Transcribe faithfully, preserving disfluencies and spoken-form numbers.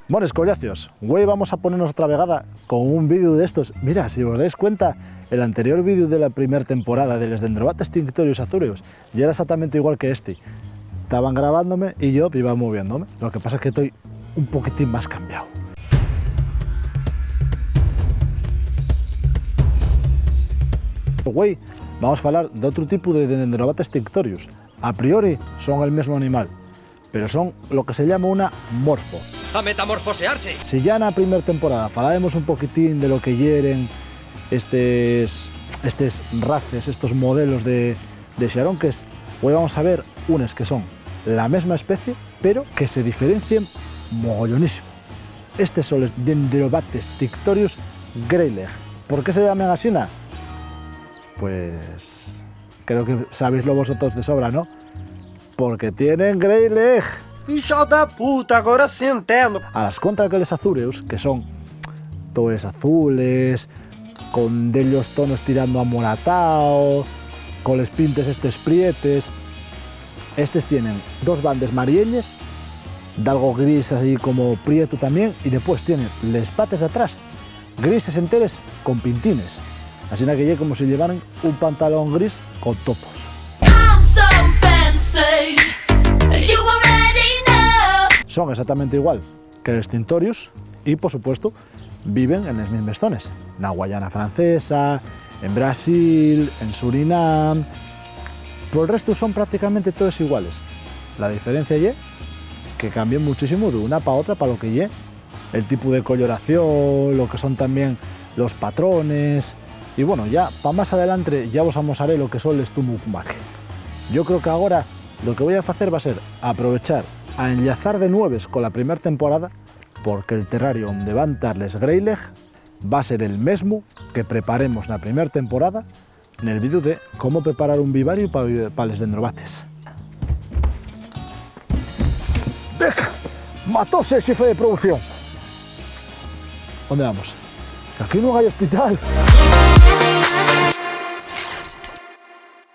Bones, collacios, güei vamos a ponernos otra vegada con un vídeo d'estos. Mira, si vos dais cuenta, el anterior vídeo de la primer temporada de les Dendrobates Tinctorius Azúreos yera exactamente igual que esti. Taban grabándome y yo iba moviéndome. Lo que pasa es que toi un poquitín más cambiao. Güei, vamos falar d'otru tipu de Dendrobates Tinctorius. A priori son el mesmu animal, pero son lo que se llama una morfo. ¡A metamorfosearse! Si ya na primer temporada falábemos un poquitín de lo que yeren estes, estes races, estos modelos de, de xaronques, güei vamos a ver unes que son la mesma especie, pero que se diferencien mogollonísimo. Estes son les Dendrobates Tinctorius Greylag. ¿Por qué se llaman asina? Pues creo que sabéislo vosotros de sobra, ¿no? Porque tienen Greylag. ¡Hijo de puta, ahora sí entiendo! A las contra que les azúreos, que son toes azules, con dellos tonos tirando a moratao, con les pintes estes prietes, estes tienen dos bandes marielles, d'algo gris así como prieto tamién, y depués tienen les pates d'atrás grises enteres con pintines. Asina que ye como si llevaren un pantalón gris con topos. I'm so fancy, you already know. Son exactamente igual que les Tinctorius y, por supuesto, viven en les mismes zones. Na Guayana Francesa, en Brasil, en Surinam. Pol restu son prácticamente toes iguales. La diferencia ye que cambien muchísimo d'una pa otra pa lo que ye el tipu de coloración, lo que son tamién los patrones. Y bueno, ya pa más adelantre ya vos amosaré lo que son les Tumu Maque. Yo creo que agora lo que voi a facer va ser aprovechar a enllazar de nueves con la primer temporada, porque el terrario onde van tar les Greylag va ser el mesmu que preparemos na primer temporada nel vídeo de cómo preparar un vivariu pa, pa les dendrobates. ¡Veca! ¡Matóse el xefe de producción! ¿Ónde vamos? ¡Que aquí nun hai hospital!